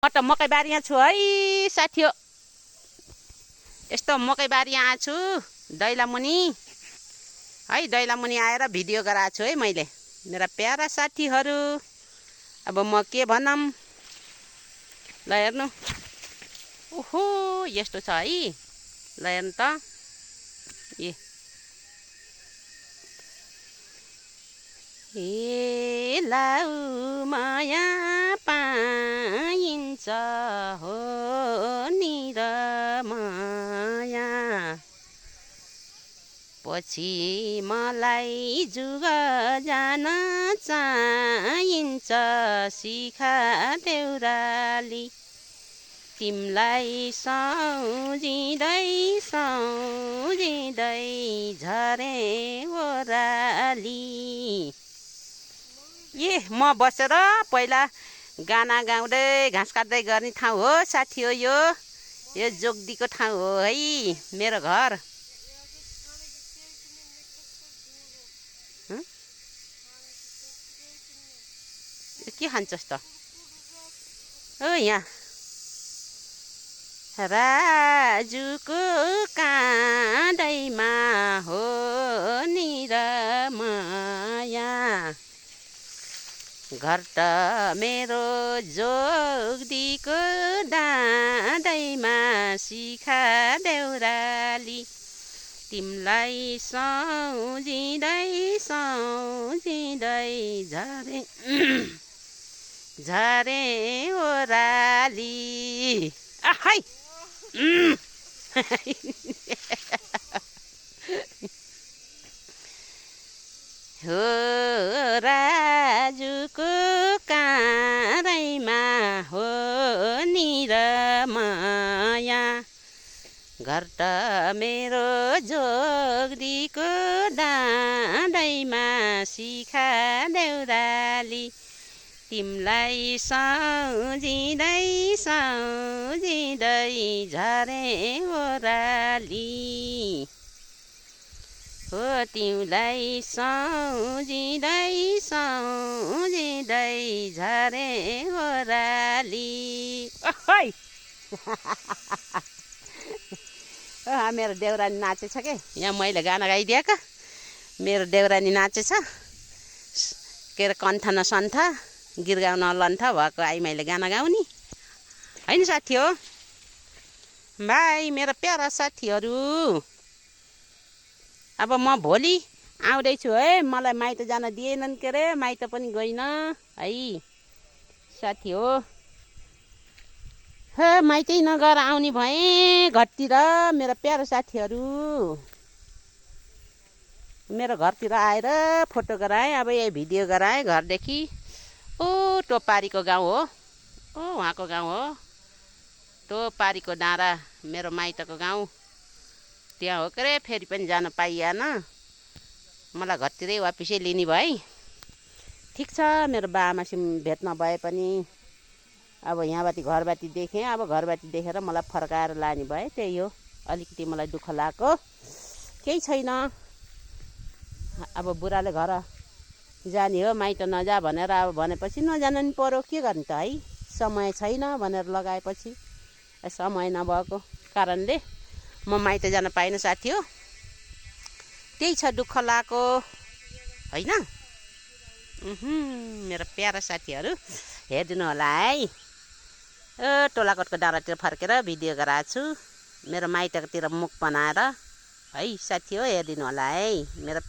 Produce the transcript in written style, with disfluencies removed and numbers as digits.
म त मकैबारीमा छु है साथी हो। यस्तो मकैबारीमा आछु दैलामुनि है। दैलामुनि आएर भिडियो गराएको छु है मैले मेरा प्यारा साथीहरू। अब म के भनौँ ल हेर्नु। ओहो यस्तो छ है। ल हेर्नु त ए लाउ माया पाइन्छ हो नि र माया पछि मलाई जुग जान चाहिन्छ शिखा देउराली तिमलाई सम्झिँदै सम्झिँदै झरे ओराली। म बसेर पहिला गाना गाउँदै घाँस काट्दै गर्ने ठाउँ हो साथी हो। यो जोगदीको ठाउँ हो है मेरो घर। के खान्छस् त? ओ यहाँ राजुको काँधैमा हो नि र माया घर त मेरो जोगदीको डाँदैमा शिखा देउराली तिमलाई सम्झिँदै सम्झिँदै झरे झरे ओराली। आहै हो राजुको काँधैमा हो नि र माया घर त मेरो जोगदीको डाँदैमा शिखा देउराली तिमलाई सम्झिँदै सम्झिँदै झरे ओराली हो तिमीलाई सम्झिँदै सम्झिँदै झरे ओराली। मेरो देउरानी नाचेछ के यहाँ मैले गाना गाइदिएका मेरो देउरानी नाचेछ के अरे कन्ठ न सन्थ गीत गाउन लन्ठ भएको आई मैले गाना गाउने होइन साथी हो। भाइ मेरो प्यारा साथीहरू अब म भोलि आउँदैछु है। मलाई माइत जान दिएनन् के अरे माइत पनि गइन है साथी हो। हे माइतै नगएर आउने भएँ घरतिर मेरो प्यारो साथीहरू। मेरो घरतिर आएर फोटो गराएँ अब यही भिडियो गराएँ घरदेखि। ओ टोपारीको गाउँ हो। ओ उहाँको गाउँ हो टोपारीको डाँडा मेरो माइतको गाउँ त्यहाँ हो के अरे। फेरि पनि जान पाइएन मलाई घरतिरै वापिसै लिने भए। ठिक छ मेरो बाआमासित भेट नभए पनि अब यहाँबाट घरबाटी देखेँ। अब घरबाटी देखेर मलाई फर्काएर लाने भए त्यही हो। अलिकति मलाई दुःख लागेको केही छैन। अब बुढाले घर जाने हो माइत नजा भनेर अब भनेपछि नजान नि पर्यो के गर्ने त है। समय छैन भनेर लगाएपछि समय नभएको कारणले म माइत जान पाइनँ साथी हो। त्यही छ दुःख लागेको होइन। मेरो प्यारा साथीहरू हेरिदिनु होला है। टोलाकोटको डाँडातिर फर्केर भिडियो गराएको छु मेरो माइतकोतिर मुख बनाएर है साथी हो। हेरिदिनु होला है मेरो